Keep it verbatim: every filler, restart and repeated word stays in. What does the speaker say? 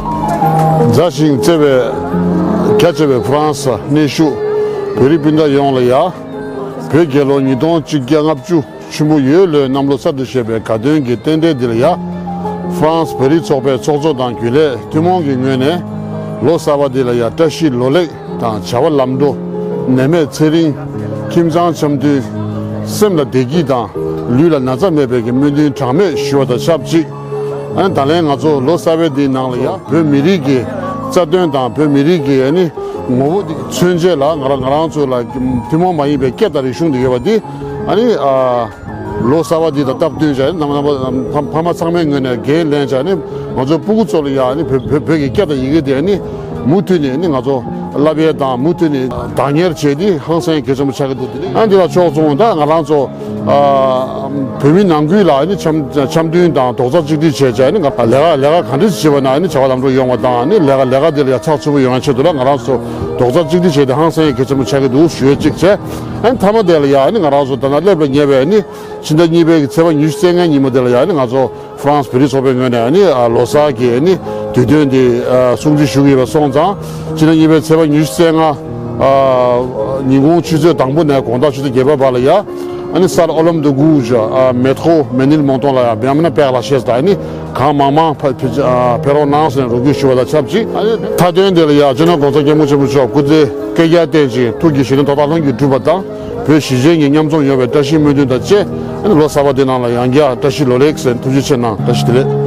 མཛའ་ཞིང་བརྩེ་བའི་རྒྱ་ཆེ་བའི་ཧྥ་རན་སི་གནས་བཞུགས་བོད་རིགས་སྤུན་ཟླ་ཡོངས་ལ་ཡ། བོད་རྒྱལ་ལོ་ཉིས་སྟོང་གཅིག་བརྒྱ་ལྔ་བཅུ་ཆུ་འབུ་ཡོས་ལོའི་གནམ་ལོ་གསར་དུ་བཞད་པའི་དགའ་སྟོན་གྱི་རྟེན་འབྲེལ་འདི་ལ་ཡ། ཧྥ་རན་སི་བོད་རིགས་ཚོགས་པའི་ཚོགས་གཙོ་དང་རྒྱུན་ལས་ཐུན་མོང་གི་ངོས་ནས་ལོ་གསར་པ་འདི་ལ་ཡ་བཀྲ་ཤིས་ལོ་ལེགས་དང་བྱ་བ་ལམ་འགྲོ། ནད་མེད་ཚེ་རིང་། ཁྱིམ་ཚང་འཆམ་མཐུན། སེམས་ལ་བདེ་སྐྱིད་དང་ལུས་ལ་ན་ཚ་མེད་པའི་གི་སྨོན་འདུན་གྲངས་མེད་ཞུ་བ་དང་ཆབས་ཅིག་ཨ་ནི་ད་ལན་ང་ཚོ་ལོ་གསར་པའི་འདིའི་ནང་ལ་ཡང་བོད་མི་རིགས་ཀྱི་རྩ་དོན་དང་བོད་མི་རིགས་ཀྱི་ཨ་ནི་ངོ་བོ་འདི་མཚོན་བྱེད་ལ་ང་རང་ང་རང་ཚོ་ལ་ཐུན་མོང་མ་ཡིན་པའི་སྐད་དང་རིག་གཞུང་འདི་ཡོད་པ་འདི་ཨ་ནི་ཨ། ལོ་གསར་པ་འདི་དང་སྟབས་བསྟུན་བྱས་ནས་རྣམ་པ་རྣམ་པ་ཕ་ཕ་མ་ཚང་མའི་ངོས་ནས་འགན་ལེན་བྱས་ནས་ང་ཚོ་སྤུ་གུ་ཚོ་ལ་ཡང་ནི་བོད་བོད་བོད་ཀྱི་སྐད་དང་ཡི་གེ་དེ་ནི་མུ་མཐུད་ནས་ནི་ང་ཚོ་བསླབ་ཡས་དང་མུ་མཐུད་ནས་བདག་གཉེར་བྱས་ཏེ་ཧང་སང་གལ་ཆེན་པོ་ཆགས་ཀྱི་འདུག་དེ་ནི་ཨ་འདི་ལ་ཕྱོགས་མཚུངས་ད་ང་རང་ཚོ་ཨ་བོད་མི་ནང་ཁུལ་ལ་ནི་འཆམ་འཆམ་མཐུན་དང་རྡོག་རྩ་གཅིག་སྒྲིལ་བྱས་བྱས་ནི་ང་ལས་ཀ་ལས་ཀ་ག་འདྲ་ཞིག་བྱེད་པ་ན་ནི་བྱ་བ་ལམ་འགྲོ་ཡོང་བ་དང་ནི་ལས་ཀ་ལས་ཀ་དེ་ལ་ཡང་ཚགས་ཚུད་པོ་ཡོང་ཡ་ཆེད་དུ་ལ་ང་རང་ཚོ་རྡོག་རྩ་གཅིག་སྒྲིལ་བྱས་ཏེ་ཧང་སང་ཡ་གལ་ཆེན་པོ་ཆགས་ཀྱི་འདུག་ཞུ་ཡས་གཅིག་བྱས། ཨ་ནི་མཐའ་མ་དེ་ལ་ཡང་ཨ་ནི་ང་རང་ཚོ་ད་ལྟ་སླེབས་ལ་ཉེ་བའི་ཨ་ནི་ཕྱི་ཟླ་གཉིས་པའི་ཚེས་པ་ཉི་ཤུ་རྩ་ལྔ་ཉིན་མོ་དེ་ལ་ཡང་ཨ་ནི་ང་ཚོ་ཧྥ་རན་སི་བོད་རིགས་ཚོགས་པའི་ངོས་ནས་ཨ་ནི་ལོ་གསར་གྱི་ཨ་ནི་དུས་སྟོན་དེ་སྲུང་བརྩི་ཞུ་གི་ཡོད་པ་སོང་ཙང་ཕྱི་ཟླ་གཉིས་པའི་ཚེས་པ་ཉི་ཤུ་རྩ་ལྔ་ཉིན་གུང་ཆུ་ཚོད་དང་པོ་ནས་དགོང་དག་ཆུ་ཚོད་བརྒྱད་པ་བར་ལ་ཡང་ཨ་ནི་སར་ཨོ་ལམ་དུ་གུ་ཇ་མེ་ཐོ་མེ་ནིལ་མོང་ཏོང་ལ་ཡང་བེམ་ན་པེག་ལ་ཤེས་དང་ཨ་ནི་གང་མང་མང་ཕ་ཕེ་ཕེ་རོགས་གནང་ཟེར་ནས་རོགས་སྐྱོར་ཞུ་བ་དང་ཆབས་ཅིག་ཨ་ནི་མཐའ་དོན་དེ་ལ་ཡང་སྤྱི་ནོར་༸གོང་ས་༸སྐྱབས་མགོན་ཆེན་པོ་མཆོག་སྐུ་ཚེ་བསྐལ་བརྒྱར་བརྟན་ཅིང་ཐུགས་ཀྱི་བཞེད་དོན་མཐའ་དག་ལྷུན་གྱིས་འགྲུབ་པ་དང་བོད་གཞིས་བྱེས་གཉིས་མཉམ་འཛོམས་ཡོང་བའི་བཀྲ་ཤིས་སྨོན་འདུན་དང་བཅས་ཨ་ནི་ལོ་གསར་པ་འདི་ནང་ལ་ཡང་བསྐྱར་བཀྲ་ཤིས་ལོ་ལེགས་ཟེར་ཐུགས་རྗེ་ཆེ་གནང་བཀྲ་ཤིས་བདེ་ལེགས།